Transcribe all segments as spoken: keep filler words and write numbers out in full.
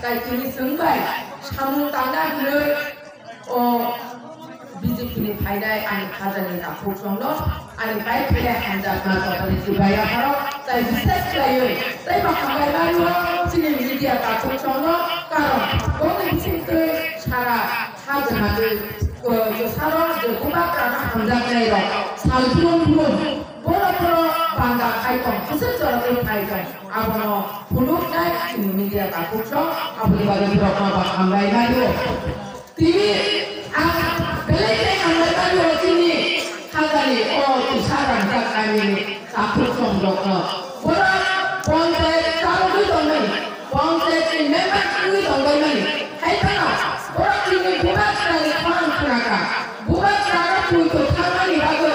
Tai tini chwng bai samung tangna hwnwi o B J P ni phainai ani khajani takhuk songno ani bai phai hamjakma tongmani chubaiyung pharo tai bisas khlaiwi tei bo hambai mani o chini media takhuk songno karon boni bisingtwi sara ha jahani bwsarok je bubagrano hamjaknairok sal phulung phulung borok phoro banda khai tong, kwchwng chorogwi khai tong. Abono phunuknai chini media takhuk song, aboni bagwi borokno bo hambai mani o. Tini ang belai khe hambai mani o chini khajani o kisa rangchak kainwini takhuk song rokno. Borok ponchayat chalogwi tongmani, ponchayat ni member wngwi tongbaimani. Hai phano borok chini bubagrani khorang khwnakha. Bubagrano poito thangmani bagwi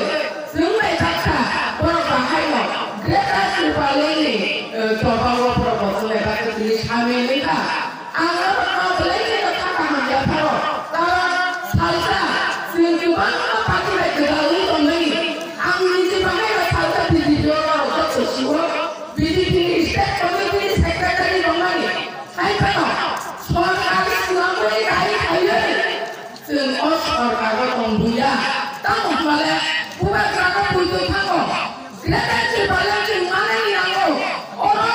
chwng bai baksa borok bahaino Greater Tipraland ni, eh, choba o borok bo chwng bai baksa chini samil wngkha. Ang norokno belai kheno kha kaham yapharo, karon salsa chwng kwbangma party bai kwtalwi tongmani. Ang niji bahaino salsa B J P o norok joto sio, B J P ni state committee ni secretary tongmani. Hai phano sorkar swlamwi rai khaiwi chwng o sorkaro tongbuya. Tamo hwnmale bubagrano poito thango. Greater Tipraland chwng manani nango. Oro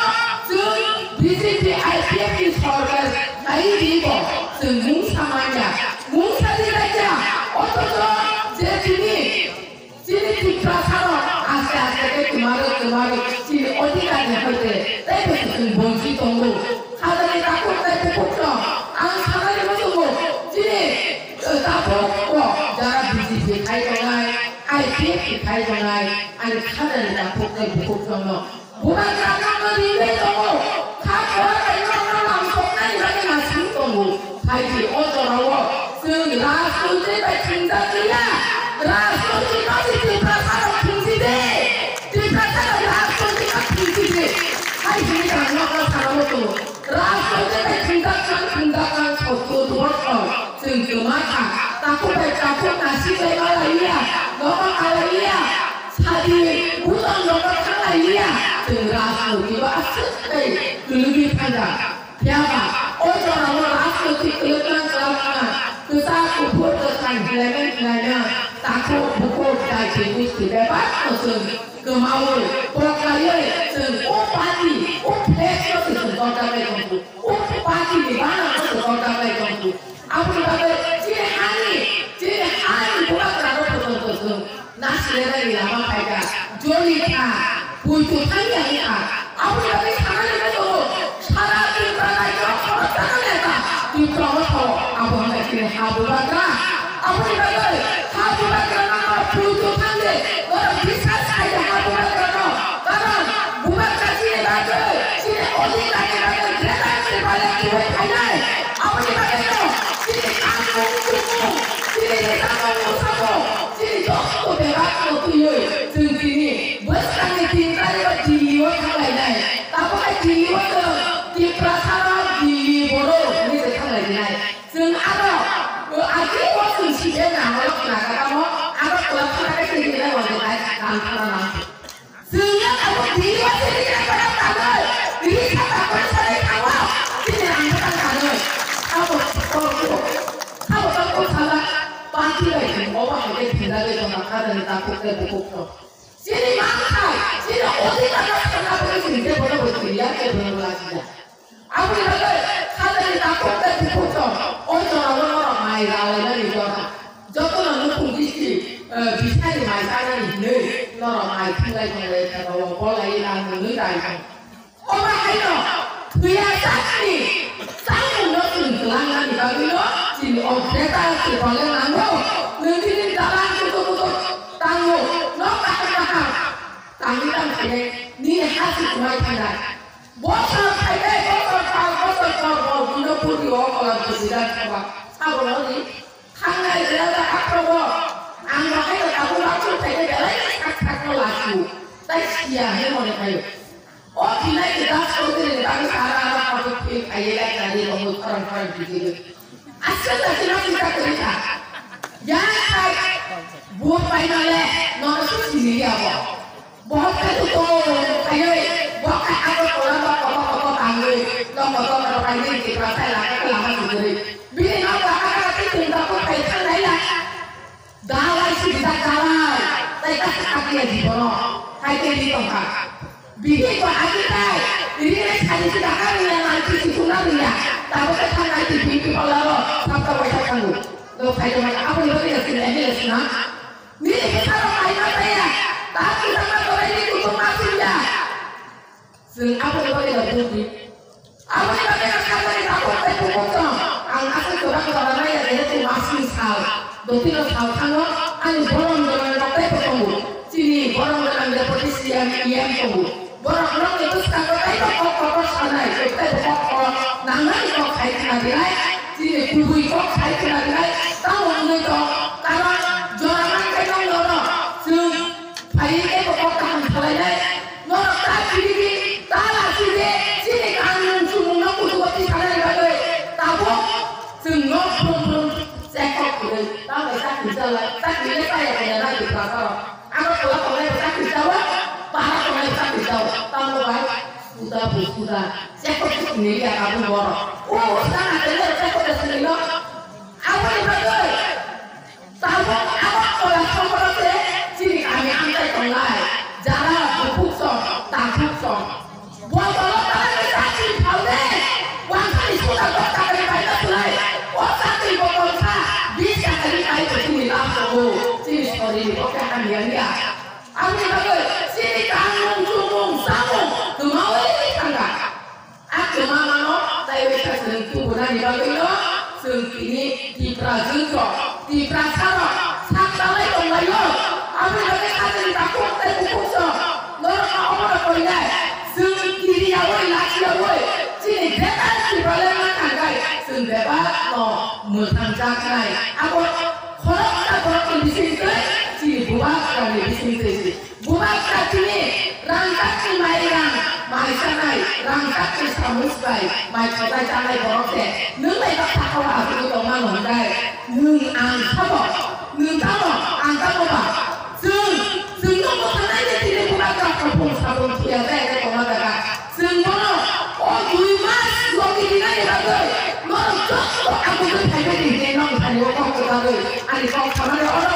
chwng B J P I P F ni sorkar nai ribo chwng mungsa manya. Mungsa di raida. Othocho je chini, chini Tiprasarok aste aste khe kwmarwi kwmarwi chini odhikar ni hoite teibo chwng bonchi tongo. Khajani takhuk tei bukhuk no ang sanani muchungo chini, eh, takhuk o jara B J P khai tongnai, I P F T khai tongnai, ani khajani takhuk tei bukhuk no bubagrano ringwi tongo. Kha khorang bai norokno lamsoknani bagwi nasing tongo. Phaidi o jorao chwng rajnoitik bai thwngjak liya. Rajnoitik no si Tiprasarok thwngsi di. Tiprasarok rajnoitik no thwngsi di. Hai hwnwi ang nokno sana muchungo. Rajnoitik bai thwngjak kang thwngjak kang sotto duborso chwng kwma kha. Takhuk bai takhuk nasing bai ma lai liya. Nogo ma lai liya. Sadi buton rokno thanglai liya, chwng rajnoitiko aswk tei kwlwgwi thangya. Phiyaba o jorao rajnoitik kwlwkna kwlwkna, kwchak kuphur kwthang hinlaimani hinlaina, takhuk bukhuk, jati gusti bebakno chwng kwmaui koklaiwi chwng o party, o flag no se chwng torjaklai tongkhu, o party ni banner no se torjaklai tongkhu. Aboni bagwi chini hani, chini hani bubagrano pojonto chwng nasilaiwi lama phaikha, joli kha, poito thangya wngkha. Aboni bagwi sanani muchungo sara Tripura rajyo khoroksa neta Tipra motha abo wngkha chini ha bubagra. Aboni bagwi ha bubagrano poito thangdi, borok bisas khaidi ha bubagrano. Karon bubagra chini bagwi, chini odhikarni bagwi greater Tipraland tubui phainai. Aboni bagwino chini kanmung chumung, chini rijamung musamung, chini joto bebakno twiwi chwng tini bwskangni tin tarikgo Delhi-o thanglainai. Tabukhe Delhi-o chwng Tiprasarok Delhi borok hinwi se thanglainai. Chwng aro, o, agee o chwng side nangmano khna kha tamo, aro kwlap khna khe side nai wngkhe tai tang khna nang. Chwngno abo tini o tini khe kwlap tanwi, tini khe kwlap tanwi thango, tini rang kwtal tanwi. Abo, abo, abo, abo sala party bai thwng, obo hai khe thwngjagwi tongkha khajani takhuk tei bukhuk rok. Chini manthai, chini odhikar no thangna bagwi chwng kebono bo chiriya, kebono bo lachiya. Aboni bagwi khajani takhuk tei bukhuk rok o jorao norok mai ralainani jora. Jotono nukhung district, eh, bisari mai chanani hinwi norok mai thwnglai thwnglai thangao bolai lang nwnwi rai thang. Omo haino thwiya chakni chamungno chwng twlangnani bagwino chini o greater Tipraland nango. Nwng chini dalan kutuk kutuk tango, nok kaham kaham tangwi tang khainai nini ha se kwmai thangnai. Bosor khainai, bosor pal, bosor kor, bor bino puri o kolam kwchwi dan thangba. Sabo no di. Thangnai belai da aphrogo ang bahai da tabuk tabuk khainai belai sak sakno lasu. Tai siya he mone khayo. O khinai ke das ko dire ni bagwi sara ara tabuk phil khaiye lai kari ro mui khorang khorang bidi. Asal da kina kita kerja. Ya khai bu pai male no su sini ya bo. Bahut ka tu to khayo. Bo khe Agartala no kotor kotor tangwi, no kotor kotor kainwi Tiprasa lama khe lama swijagwi. Bini nok lama khe twi twi tabuk phai thang nai ya. Dalai swijak dalai. Tai ta kha khe di bono. Hai khe di tongkha. Bihik bo agi tai, ri nai sadi se daka ri ya, nai ti si tuna ri ya. Tabuk khe thangnai ti bihik ti pala ro, sapta bai sa thango. Lo phai tongmani, aboni bagwi ya sini M L A sina. Nini bwsarok phai ma taya, ta kisa ma tolai ni kutung ma sing ya. Chwng aboni bagwi ya buji. Aboni bagwi ang sakni tabuk tei bukung tong. Ang aswk kwbang jora nai ya, jehetu masni sal. Dotino sal thango, ani borom gwnang rok tei bo tongo. Chini borom gwnang deputy C M, E M tongo. Borok nokni bwskango tei bo kok kotor sanai, tei bo kok kok nangnai kok sai khna dinai. Chini kubui kok sai khna dinai. Tamo wngwi tong, karon jora man khe nong nono. Chwng phai tei bo kok kaham salainai. Norok ta chiridi, ta lachidi, chini kanmung chumungno kuchugo tisanani bagwi tabuk chwngno phrum phrum check up kwrwi. Tamo chakri chala, chakri le chaya kanya na Tiprasa rok. Agartala tongnai bo chakri chawa, Para tongnai bo chakri chawa. Tamo bai suda bo suda. Check up kwrwi ya tabuk borok. O sana tele check up kwrwi no. Aboni bagwi. Tabuk Agartala sohoro se chini kami amchai tongnai, jara bukhuk song, takhuk song. Bo dolo tala ni chakri phal de, wansani suda dok takari bai ta sulai, o chakri bo tongsa, bis takari bai bo chini lab tongo, chini sori bo khe hamya ya. Aboni bagwi chini kanmung, chumung, samung, kwmaui thangkha. A kwma mano tei wngkha chwng tubunani bagwino chwng tini Tipra jwngkho, Tiprasarok sak chalai tonglaio. Aboni bagwi kha chwng takhuk tei bukhuk song norokno omono koinai. Chwng kiriyaui lachiyaui chini bebak Tipraland ma thangkhai chwng bebakno mwthangjaknai. Abo khoroksa borokni bisingtwi chini bubagrani bisingtwi. Bubagra chini rangchakni mairang, mai chanai, rangchakni samung bai, mai khajai chanai borok se, nwng bai bak sakao asugwi tongma nongjai. Nwng ang sabo, nwng tamo, ang tamo ba. Chwng, chwngno mwthangnaini chini bubagra khopung sabung thuya jai jai tongma jaga. Chwng bono o dui mas logi rinani bagwi norok joto agugwi phaibai di hinwi nong thani o kok kwchagwi ani kok samani oro